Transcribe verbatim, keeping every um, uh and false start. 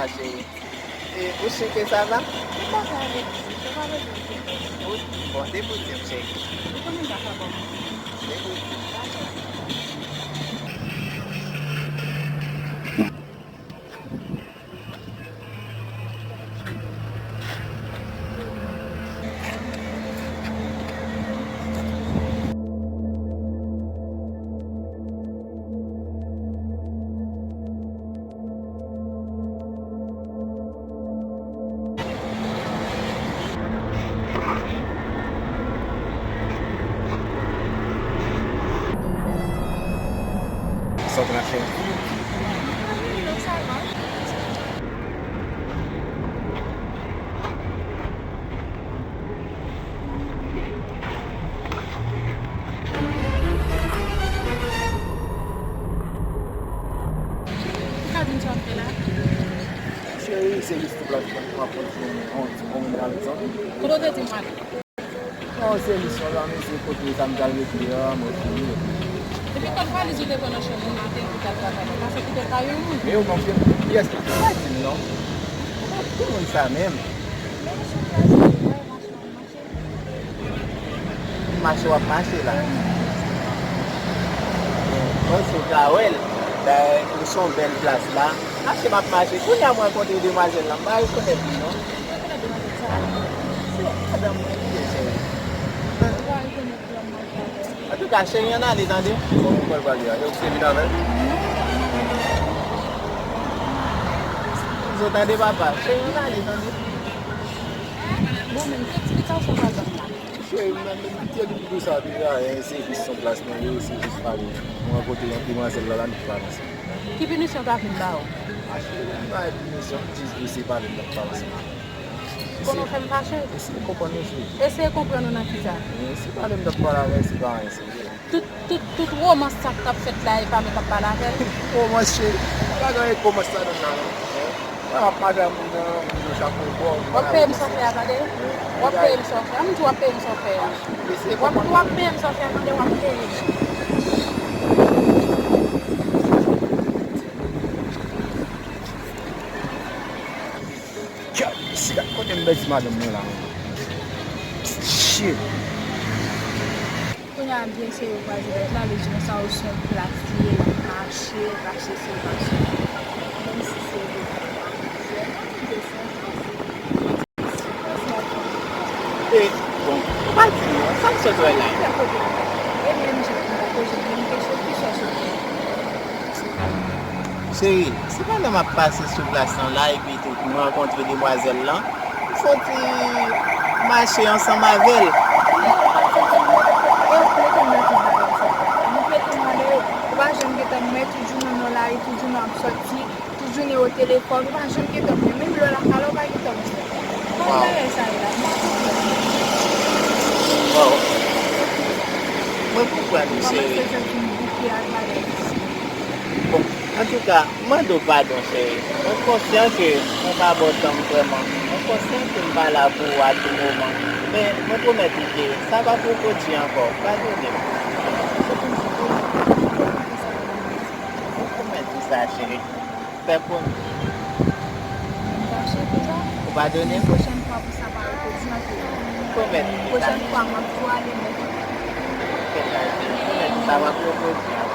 Ah, chérie. Et où c'est que ça va? Ou pa ka ale di, ou pa bezwen di. Ou, bon, depi w di m, chérie. Ou konnen m pa ka ba w manti. Depi w di m. Sa w pral fè? Ou ka di m sa w ap fè la? Cheri, se jis tou plat mwen, m ap pran yon ti pwomèn avèk zanmi. Kote w te di m ale? Non, se jis yon zanmi, se kote sa m t al rete a, mwen fini. Epi kot valiz ou te pran nan chanm ou maten pou w t al travay la? Ou pa fè kite l pa yon moun? Men yo konfye m. Kiyès ki, ou pa di m non. Ou pa di moun sa menm. Mache w ap mache la. Bon, si w ta wè l, ben, nou se yon bèl plas la. Mache m ap mache. Kounye a m rankontre demwazèl la, m pa rekonèt li non. Se madanm mwen li ye, cheri. Antouka, cheri, ann ale, tande. Bon, mwen pral pale a. Yo, se vin avè l. Zot tande, papa. Cheri, ann ale, tande. Bon, men, ki eksplikasyon w pral ban m la? Cheri, m nan menm pitié li pou sa deja, hein, se jis yon plas mwen ye, se jis pale. Mwen rankontre yon demwazèl la, la, nou pale ansanm. Ki pinisyon w ta vin ba w? A, cheri, m pa gen pinisyon, m jis vle se pale, m t ap pale ansanm avè w. Konnen w fè m fache? Eseye konprann mwen, cheri. Eseye konprann ou nan kisa? Eseye pale, m t ap pale avè w, se pa anyen serye. Tout, tout, tout womans sa k ap fèt la, e pa mwen k ap pale avè l. Womans, cheri. Pa gen anyen k womans ladan l la, non. Mwen ap mache ak moun nan, moun nan chapo bò. W ap peye m sa w fè a, tande? W ap peye m sa w fè a. M di w w ap peye m sa w fè a. W ap, w ap peye m sa w fè a, tande? W ap peye m. Kèt, si gad kote m pèdi madanm mwen la. Shit. Kounye a, byen serye, w kwaze tèt la, li di konsa ou se yon plas li ye, l ap mache, mache se mache. Menm si se vrèman mizè, mwen di se yon plas. E, bon, ou pa di non, sa m sot wè la? E menm jan pou m ta poze menm kesyon, ki chèche w fè? Cheri, se pandan m ap pase sou plas lan la, epi tou, m rankontre demwazèl lan, m soti mache ansanm avè l. E ou mete m nan ki bagay sa? Ou mete m anlè, ou pa janm gentan m wè, toujou nan, nan lari, toujou nan ap sòti. Tout jounen o telefòn, ou pa janm gentan m wè. Menm lè w lakay la, ou pa gentan m wè. Kòman bagay sa ye la? M pa konprann. Waw. Mwen konprann ou, cheri. Kòmanse santi m bouke atravè misye. Bon, antouka, m mande w padon, cheri. Mwen konsyan ke mwen pa ba w tan m vrèman. Mwen konsyan ke m pa la pou ou a tou moman. Men, mwen pwomèt ou ke sa p ap repwodui ankò. Padone m. Mwen pwomèt ou sa, cheri. Fè pwomès. M fache pou sa. Ou padone m? Pwochèn fwa pou sa pa repwodui ankò. Pwomèt m sa. Pwochèn fwa, m ap di w ale nèt. Fè sa, cheri. Pwomèt m sa, w ap repwodui ankò.